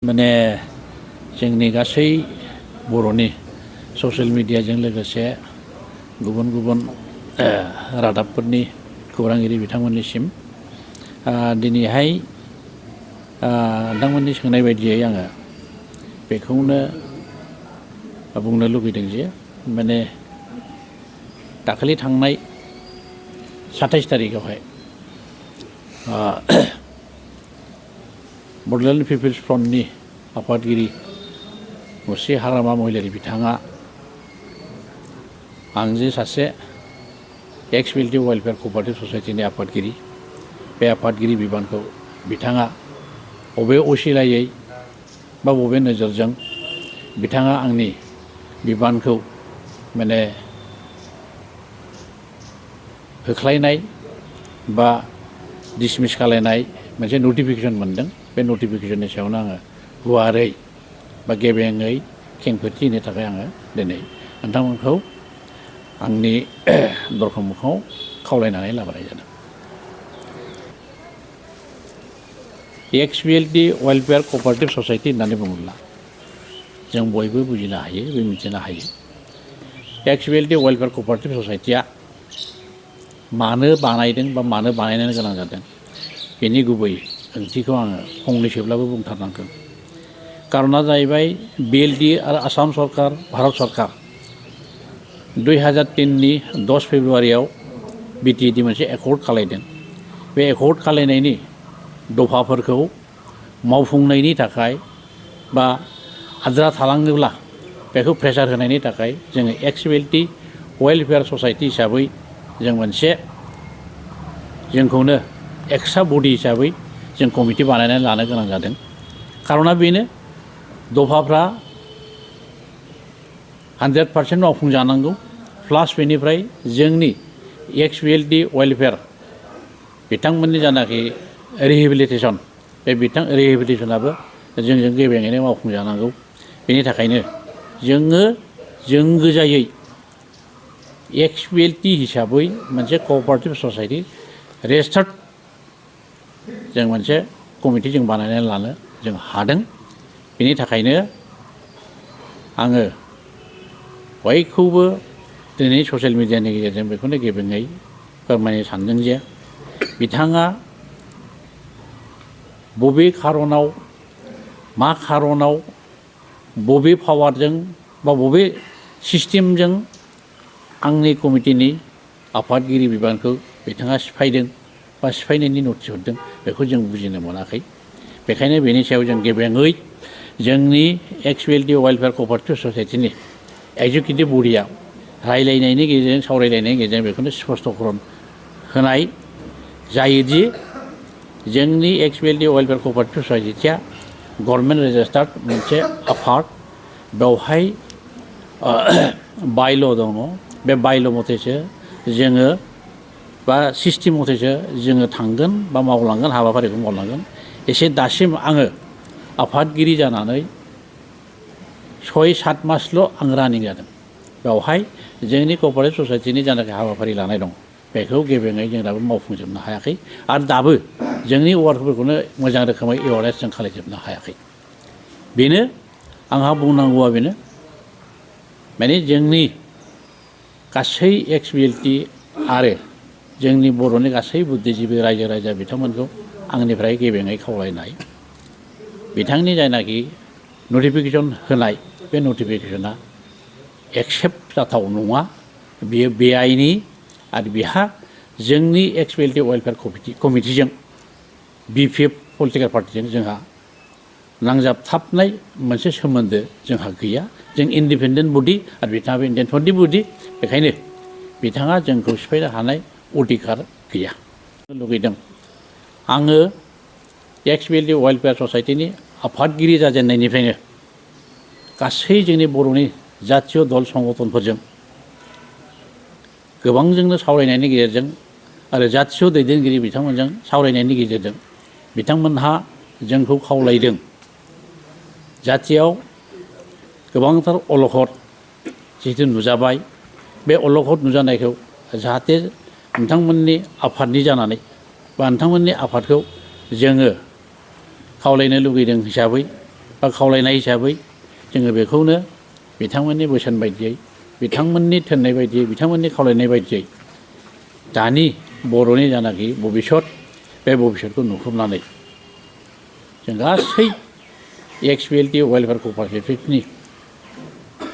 माने जोंनि गासै बर'नि ससियेल मिडियाजों लोगोसे गुबुन गुबुन रादाबफोरनि खौरांगिरि बिथांमोननिसिम दिनैहाय नोंथांमोननि सोंनाय बायदियै आङो बेखौनो बुंनो लुगैदों जे माने दाखालि थांनाय 27 तारिखआवहाय बड'लेण्ड पिपल्स फ्रन्टनि आफादगिरि मुस्रि हाग्रामा महिलारि बिथाङा आं जे सासे एक्स मिलिटारि वेलफेयार क'अपारेटिभ ससाइटिनि आफादगिरि बे आफादगिरि बिबानखौ बिथाङा बबे असिलायै बा बबे नोजोरजों बिथाङा आंनि बिबानखौ माने होख्लायनाय बा डिसमिस खालायनाय मोनसे नटिफिकेसन मोनदों। बे नटिफिकेसननि सायावनो आङो गुवारै बा गेबेङै खेंफोरथि होनो थाखाय आङो दिनै नोंथांमोनखौ आंनि दरखं मोखाङाव खावलायनानै लाबोनाय जादों। एक्स मिलिटारि वेलफेयार क'अपारेटिभ ससाइटि होननानै बुङोब्ला जों बयबो बुजिनो हायो, बे मिथिनो हायो। एक्स मिलिटारि वेलफेयार क'अपारेटिभ ससाइटिया मानो बानायदों बा मानो बानायनो गोनां जादों बेनि गुबै ओंथिखौ आङो फंनैसोब्लाबो बुंथारनांगोन। कारना जाहैबाय बिएलडि आरो आसाम सरकार, भारत सरकार 2003नि 10 फेब्रुवारियाव बिटिएडि मोनसे एकर्ड खालायदों। बे एकर्ड खालायनायनि दफाफोरखौ मावफुंनायनि थाखाय बा आद्रा थालाङोब्ला बेखौ प्रेसार होनायनि थाखाय जोङो एक्स मिलिटारि वेलफेयार ससाइटि हिसाबै जों मोनसे जोंखौनो एक्सट्रा बडि हिसाबै जों कमिटि बानायनानै लानो गोनां जादों। खारना बेनो दफाफ्रा 100% मावफुंजानांगौ, प्लास बेनिफ्राय जोंनि एक्स मिलिटारि वेलफेयार बिथांमोननि जानाखि रिहेबिलिटेसन बे रिहेबिलिटेसनाबो जोंजों गेबेङैनो मावफुंजानांगौ। बेनि थाखायनो जों गोजायै एक्स मिलिटारि हिसाबै मोनसे क'अपारेटिभ ससाइटि रेजिस्टार्ड जों मोनसे कमिटि जों बानायनानै लानो जों हादों। बेनि थाखायनो आङो बयखौबो दिनै ससियेल मिडियानि गेजेरजों बेखौनो गेबेङै फोरमायनो सानदों जे बिथाङा बबे खारनाव मा खारनाव बबे पावारजों बा बबे सिस्टेमजों आंनि कमिटिनि आफादगिरि बिबानखौ बिथाङा सिफायदों बा सिफायनायनि नटिस हरदों बेखौ जों बुजिनो मोनाखै। बेखायनो बेनि सायाव जों गेबेङै जोंनि एक्स मिलिटारि वेलफेयार क'अपारेटिभ ससाइटिनि एक्जिकिउटिभ बडिया रायलायनायनि गेजेरजों सावरायलायनायनि गेजेरजों बेखौनो स्पष्ट'करन होनाय जायोदि जोंनि एक्स मिलिटारि वेलफेयार क'अपारेटिभ ससाइटिया गभर्नमेन्ट रेजिस्टार्ड मोनसे आफाद, बेवहाय बायल' दङ। बे बायल' मथेसो जोङो बा सिस्टेम मथेसो जोङो थांगोन बा मावलांगोन, हाबाफारिखौ मावलांगोन। एसे दासिम आङो आफादगिरि जानानै 6-7 मासल' आं रानिं जादों। बेवहाय जोंनि क'अपारेटिभ ससाइटिनि जानाखि हाबाफारि लानाय दं बेखौ गेबेङै जों दाबो मावफुंजोबनो हायाखै आरो दाबो जोंनि वार्कफोरखौनो मोजां रोखोमै एवारनेस जों खालामजोबनो हायाखै। बेनो आंहा बुंनांगौआ बेनो, माने जोंनि गासै एक्स मिलिटारि आरो जोंनि बर'नि गासै बुद्धिजिबि रायजो राजा बिथांमोनखौ आंनिफ्राय गेबेङै खावलायनाय, बिथांनि जायनाखि नटिफिकेसन होनाय बे नटिफिकेसना एक्सेप्ट जाथाव नङा। बियो बेआइनि आरो बिहा जोंनि एक्स मिलिटारि वेलफेयार कमिटिजों बिपिएफ पलिटिकेल पार्टिजों जोंहा नांजाबथाबनाय मोनसे सोमोन्दो जोंहा गैया। जों इन्डिपेन्डेन्ट बडि आरो बिथाङाबो इन्डिपेन्डेन्ट बडि। बेखायनो बिथाङा जोंखौ सिफायनो हानाय अधिकार गैया। लुगैदों आङो एक्स मिलिटारि वेलफेयार ससाइटिनि आफादगिरि जाजेननायनिफ्रायनो गासै जोंनि बर'नि जातीय दल संगठनफोरजों गोबांजोंनो सावरायनायनि गेजेरजों आरो जातीय दैदेनगिरि बिथांमोनजों सावरायनायनि गेजेरजों बिथांमोनहा जोंखौ खावलायदों जातियाव गोबांथार अलखद जिहेतु नुजाबाय, बे अलखद नुजानायखौ जाहाथे नोंथांमोननि आफादनि जानानै बा नोंथांमोननि आफादखौ जोङो खावलायनो लुगैदों हिसाबै बा खावलायनाय हिसाबै जोङो बेखौनो बिथांमोननि बोसोन बायदियै बिथांमोननि थिननाय बायदियै बिथांमोननि खावलायनाय बायदियै दानि बर'नि जानाखि भबिसत बे भबिसतखौ नुहुरनानै जों गासै एक्सपिएलटि वेलफेयार क'पारेटिभनि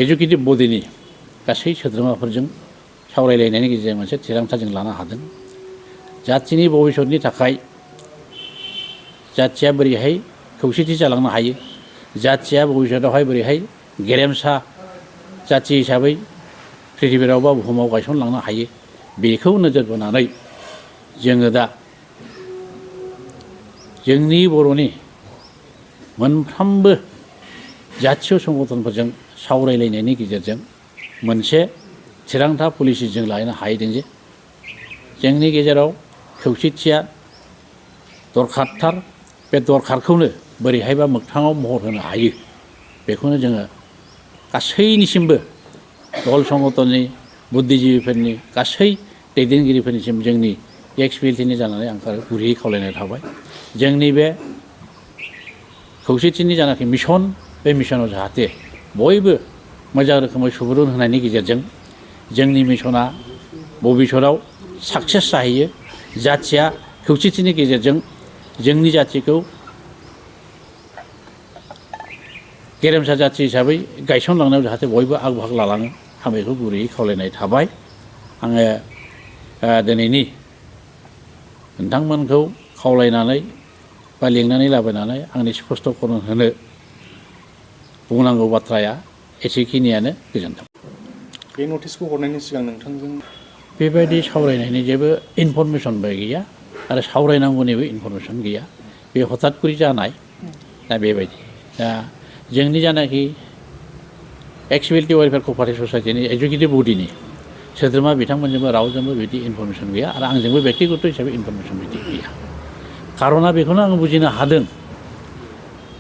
एजुकेटिभ बडिनि गासै सोद्रोमाफोरजों सावरायलायनायनि गेजेरजों मोनसे थिरांथा जों लानो हादों जाथिनि भबिसतनि थाखाय जाथिया बोरैहाय खौसेथि जालांनो हायो जाथिया भबिसतआवहाय बोरैहाय गेरेमसा जाथि हिसाबै पृथिबिराव बा बुहुमाव गायसनलांनो हायो बेखौ नोजोर बोनानै जोङो दा जोंनि बर'नि मोनफ्रोमबो जातीय संगठनफोरजों सावरायलायनायनि गेजेरजों मोनसे थिरांथा पलिसि जों लानो हाहैदों जे जोंनि गेजेराव खौसेथिया दरखारथार बे दरखारखौनो बोरैहायबा मोगथाङाव महर होनो हायो बेखौनो जोङो गासैनिसिमबो दल संगठननि बुद्धिजिबिफोरनि गासै दैदेनगिरिफोरनिसिम जोंनि एक्सपिएलटिनि जानानै आं गुरैयै खावलायनाय थाबाय जोंनि बे खौसेथिनि जानाखि मिशन बे मिशनाव जाहाथे बयबो मोजां रोखोमै सुबुरुन होनायनि गेजेरजों जोंनि मिशना भबिसतआव साक्सेस जाहैयो जाथिया खौसेथिनि गेजेरजों जोंनि जाथिखौ गेरेमसा जाथि हिसाबै गायसनलांनायाव जाहाथे बयबो आग बाहागो लालाङो आं बेखौ गुरैयै खावलायनाय थाबाय आङो दिनैनि नोंथांमोनखौ खावलायनानै बा लिंनानै लाबोनानै आंनि स्पष्ट'करन होनो बुंनांगौ बाथ्राया एसेखिनियानो गोजोन्थों। बे नटिसखौ हरनायनि सिगां नोंथांजों बेबायदि सावरायनायनि जेबो इनफरमेसनबो गैया आरो सावरायनांगौनिबो इनफरमेसन गैया बे हथातखरि जानाय दा बेबायदि दा जोंनि जानाखि एक्सपिएलटि वेलफेयार क'पारेटिभ ससाइटिनि एजुकेटिभ बडिनि सोद्रोमा बिथांमोनजोंबो रावजोंबो बिदि इनफरमेसन गैया आरो आंजोंबो बेक्तिगत हिसाबै इनफरमेसन बिदि गैया खार'ना बेखौनो आं बुजिनो हादों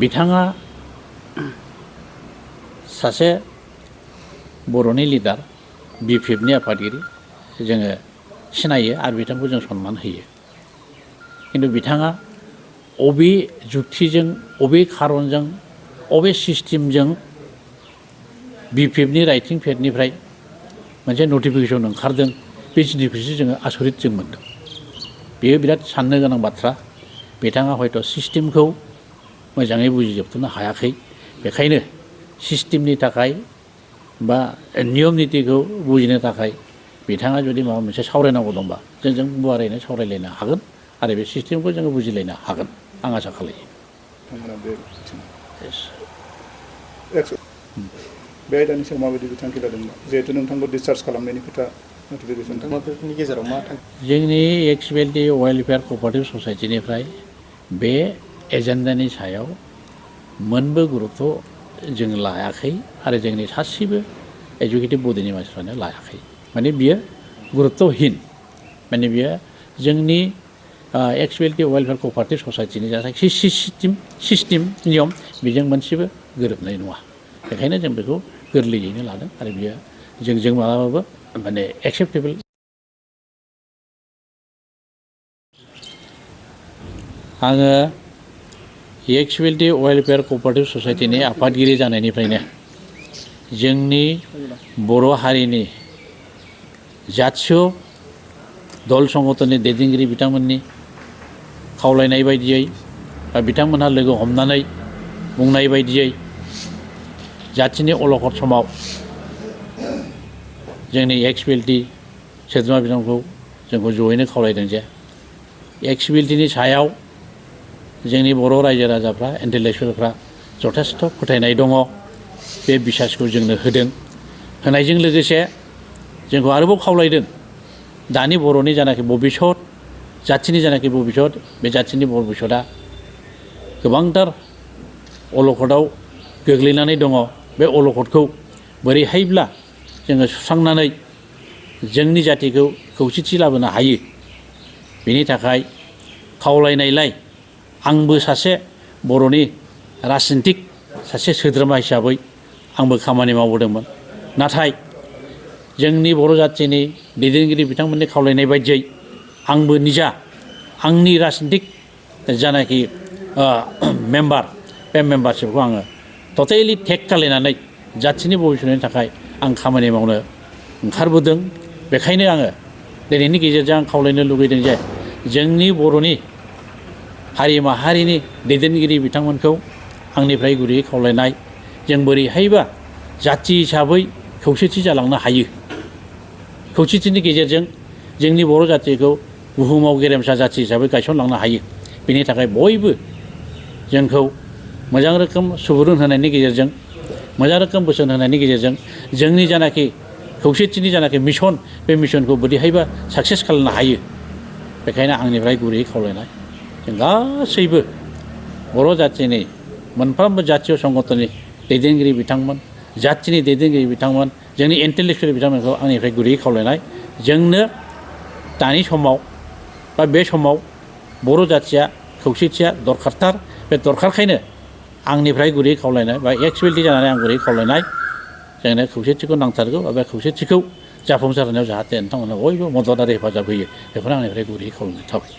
बिथाङा सासे बर'नि लिडार बिपिएफनि आफादगिरि जोङो सिनायो आरो बिथांखौ जों सनमान होयो खिन्थु बिथाङा अबे जुक्तिजों अबे खारनजों अबे सिस्टेमजों बिपिएफनि राइटिं पेडनिफ्राय मोनसे नटिफिकेसन ओंखारदों बे जिनिसखौसो जोङो आसरित जों मोनदों बेयो बिराद साननो गोनां बाथ्रा बिथाङा हयथ' सिस्टेमखौ मोजाङै बुजिजोबथ'नो हायाखै बेखायनो सिस्टेमनि थाखाय बा नियम नितिखौ बुजिनो थाखाय बिथाङा जुदि माबा मोनसे सावरायनांगौ दंबा जोंजों गुवारैनो सावरायलायनो हागोन आरो बे सिस्टेमखौ जोङो बुजिलायनो हागोन आं आसा खालायो बे आयदानि सायाव माबायदि बिथांखि लादोंमोन जिहेतु नोंथांखौ डिसचार्ज खालामनायनि खोथा नटिफिकेसन नोंथांनि गेजेराव मा जोंनि एक्सपिएलटि वेलफेयार क'पारेटिभ ससाइटिनिफ्राय बे एजेन्डानि सायाव मोनबो गुरुत्व जों लायाखै आरो जोंनि सासेबो एजुकेटिभ बडिनि मानसिफ्रानो लायाखै माने बियो गुरुत्वहीन माने बियो जोंनि एक्सपिएलटि वेलफेयार क'पारेटिभ ससाइटिनि जाथाय सिस्टेम नियम बेजों मोनसेबो गोरोबनाय नङा बेखायनो जों बेखौ गोरलैयैनो लादों आरो बियो जोंजों मालाबाबो माने एक्सेप्टेबोल आङो एक्सपिएलटि वेलफेयार क'पारेटिभ ससाइटिनि आफादगिरि जानायनिफ्रायनो जोंनि बर' हारिनि जातीय दल संगठननि दैदेनगिरि बिथांमोननि खावलायनाय बायदियै बा बिथांमोनहा लोगो हमनानै बुंनाय बायदियै जाथिनि अलखद समाव जोंनि एक्सपिएलटि सोद्रोमा बिथांमोनखौ जोंखौ जयैनो खावलायदों जे एक्सपिएलटिनि सायाव जोंनि बर' रायजो राजाफ्रा इन्टेलेक्सुवेलफ्रा जथेस्थ' फोथायनाय दङ बे बिसासखौ जोंनो होदों होनायजों लोगोसे जोंखौ आरोबाव खावलायदों दानि बर'नि जानाखि भबिसत जाथिनि जानाखि भबिसत बे जाथिनि भबिसतआ गोबांथार अलखदाव गोग्लैनानै दङ बे अलखदखौ बोरैहायब्ला जोङो सुस्रांनानै जोंनि जातिखौ खौसेथि लाबोनो हायो बेनि थाखाय खावलायनायलाय आंबो सासे बर'नि राजनितिक सासे सोद्रोमा हिसाबै आंबो खामानि मावबोदोंमोन नाथाय जोंनि बर' जाथिनि दैदेनगिरि बिथांमोननि खावलायनाय बायदियै आंबो निजा आंनि राजनितिक जानाखि मेम्बार बे मेम्बारशिपखौ आङो टटेलि टेक खालायनानै जाथिनि भबिसतनि थाखाय आं खामानि मावनो ओंखारबोदों। बेखायनो आङो दिनैनि गेजेरजों आं खावलायनो लुगैदों जे जोंनि बर'नि हारि माहारिनि दैदेनगिरि बिथांमोनखौ आंनिफ्राय गुरैयै खावलायनाय, जों बोरैहायबा जाथि हिसाबै खौसेथि जालांनो हायो, खौसेथिनि गेजेरजों जोंनि बर' जाथिखौ बुहुमाव गेरेमसा जाथि हिसाबै गायसनलांनो हायो। बेनि थाखाय बयबो जोंखौ मोजां रोखोम सुबुरुन होनायनि गेजेरजों, मोजां रोखोम बोसोन होनायनि गेजेरजों जोंनि जानाखि खौसेथिनि जानाखि मिशन, बे मिशनखौ बोरैहायबा साक्सेस खालामनो हायो। बेखायनो आंनिफ्राय गुरैयै खावलायनाय, जों गासैबो बर' जाथिनि मोनफ्रोमबो जातीय संगठननि दैदेनगिरि बिथांमोन, जाथिनि दैदेनगिरि बिथांमोन, जोंनि इन्टेलेक्सुवेल बिथांमोनखौ आंनिफ्राय गुरैयै खावलायनाय, जोंनो दानि समाव बा बे समाव बर' जाथिया खौसेथिया दरखारथार। बे दरखारखायनो आंनिफ्राय गुरैयै खावलायनाय बा एक्सुवेलिटि जानानै आं गुरैयै खावलायनाय, जोंनो खौसेथिखौ नांथारगौ। बे खौसेथिखौ जाफुंसार होनायाव जाहाथे नोंथांमोना बयबो मदद आरो हेफाजाब होयो, बेखौनो आंनिफ्राय गुरैयै खावलायनाय थाबाय।